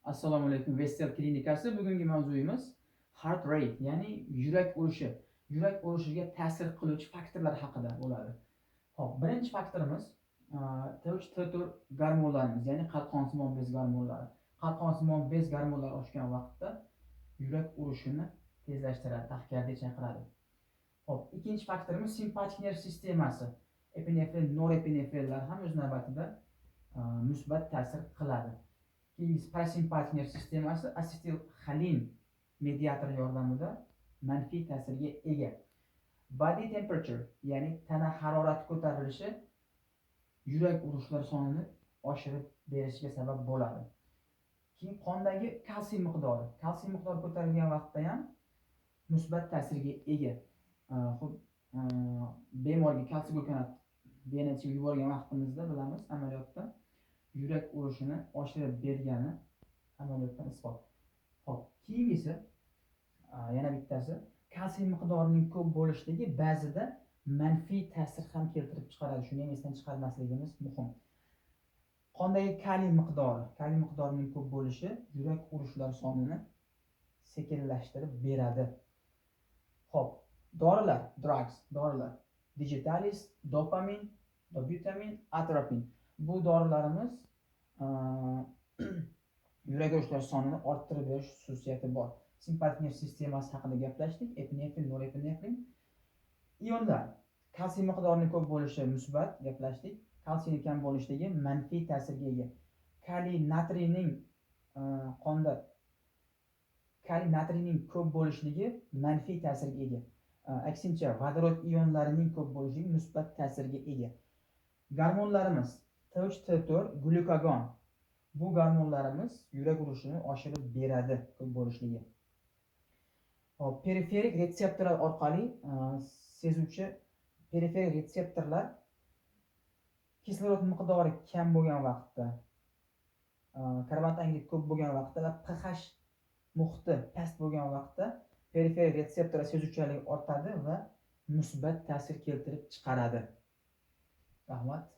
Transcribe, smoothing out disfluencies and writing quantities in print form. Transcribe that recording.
Assalomu alaykum, Vestel klinikasi. Bugungi mavzuyimiz heart rate, ya'ni yurak urishi. Yurak urishiga ta'sir qiluvchi faktorlar haqida bo'ladi. Xo'p, birinchi faktorimiz T3, T4 gormonlarimiz, ya'ni qalqonsimon bez gormonlari. Qalqonsimon bez gormonlari oshgan vaqtda yurak urishini tezlashtiradi, taxikardiya chaqiradi. Xo'p, ikkinchi faktorimiz simpatik nerv sistemasi. Epinefrin, norepinefrinlar ham o'z navbatida musbat ta'sir qiladi. Keyingisi parasimpatik nerv sistemasi asetilxolin mediatori yordamida manfiy ta'sirga ega. Body temperature, ya'ni tana harorati ko'tarilishi yurak urishlar sonini oshirib berishiga sabab bo'ladi. Keyin qondagi kalsiy miqdori. Kalsiy miqdori ko'tarilgan vaqtda ham musbat ta'sirga ega. Xo'p, bemorga kalsiy glukonat venaga yuborgan vaqtimizda bilamiz, amaliyotda yurak urishini oshirib bergani amaliyotdan isbot. Xo'p, keyingisi yana bittasi kalsiy miqdorining ko'p bo'lishligi ba'zida manfiy ta'sir ham keltirib chiqaradi. Shuni ham esdan chiqarmasligimiz muhim. Qondagi kaliy miqdori, kaliy miqdorining ko'p bo'lishi yurak urishlar sonini sekinlashtirib beradi. Xo'p, dorilar, drugs, dorilar. Digitalis, dopamin, dobutamin, atropin. Bu dorilarimiz yurak urishlar sonini orttirib berish xususiyati bor. Simpatik nerv sistemasi haqida gaplashdik. Epinefrin, norepinefrin. Ionlar. Kalsiy miqdorining ko'p bo'lishi musbat gaplashdik. Kalsiyning kam bo'lishligi manfiy ta'sirga ega. Kaliy natriyning qonda kaliy natriyning ko'p bo'lishligi manfiy ta'sirga ega. Aksincha, vodorod ionlarining ko'p bo'lishligi musbat ta'sirga ega. Gormonlarimiz T3, T4, glyukagon. Bu gormonlarimiz yurak urishini oshirib beradi ko'p bo'lishligi. Xo'p, periferik retseptorlar orqali sezuvchi periferik retseptorlar kislorod miqdori kam bo'lgan vaqtda, karbonat angidrid ko'p bo'lgan vaqtda va pH muhiti past bo'lgan vaqtda periferik retseptorlar sezuvchanligi ortadi va musbat ta'sir keltirib chiqaradi. Rahmat.